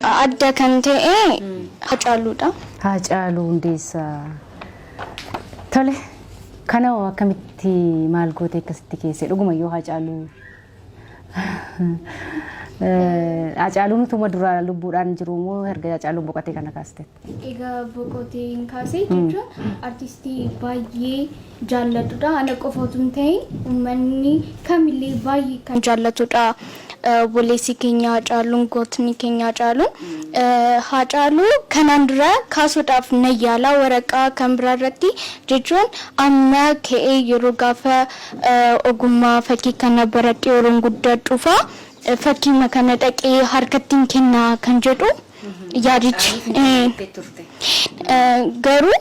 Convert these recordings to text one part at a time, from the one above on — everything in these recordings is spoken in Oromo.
Adda kan ta'e Hacaaluudha. Haacaaluu Hundeessaa. Tole, kana hoo akkamitti maal gootee akkasitti keesse? Dhuguma yoo Haacaaluu Haacaaluun utuma duraa lubbuudhaan jiru moo erga Haacaaluun boqotee kana kaaste? Egaa boqoteen kaasee jechuun artistii baay'ee jaallatudha. Ana qofa utuu hin ta'in uummanni kamillee baay'ee kan jaallatudha. Obboleessi keenya Haacaaluun, gootni keenya Haacaaluun. Haacaaluu kanaan dura kaasuudhaaf nan yaala waraqaa kan biraa irratti, jechuun amma ka'ee yeroo gaafa ogummaa fakkii kana baradhee yeroon guddadhu fa'a fakkiima kana dhaqee harkatti hin kennaa kan jedhu yaadichi. Garuu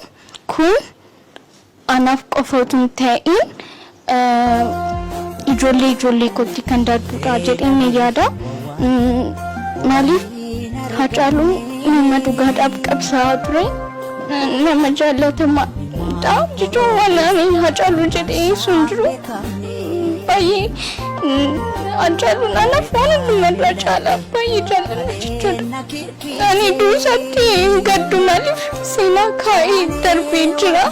kun anaaf qofa utuu hin ta'in ijoollee ijoollee kootti kan darbudha jedhee ni yaada. Maaliif, Haacaaluun nama dhugaadhaaf qabsaa'aa ture, nama jaallatamaadha jechuun waan ani Haacaaluu jedhee ibsu hin jiru. Baay'ee Haacaaluun anaaf waan hundumarraa caala baay'ee jaalladha jechuudha. Ani duusaatti hin gaddu, maaliif seenaa kaa'ee darbee jira.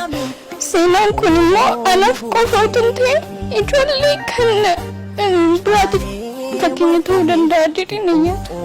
Seenaan kun immoo anaaf qofa utuu hin ta'in ijoollee kan biraatiif fakkeenya ta'uu danda'a jedhee nan yaada.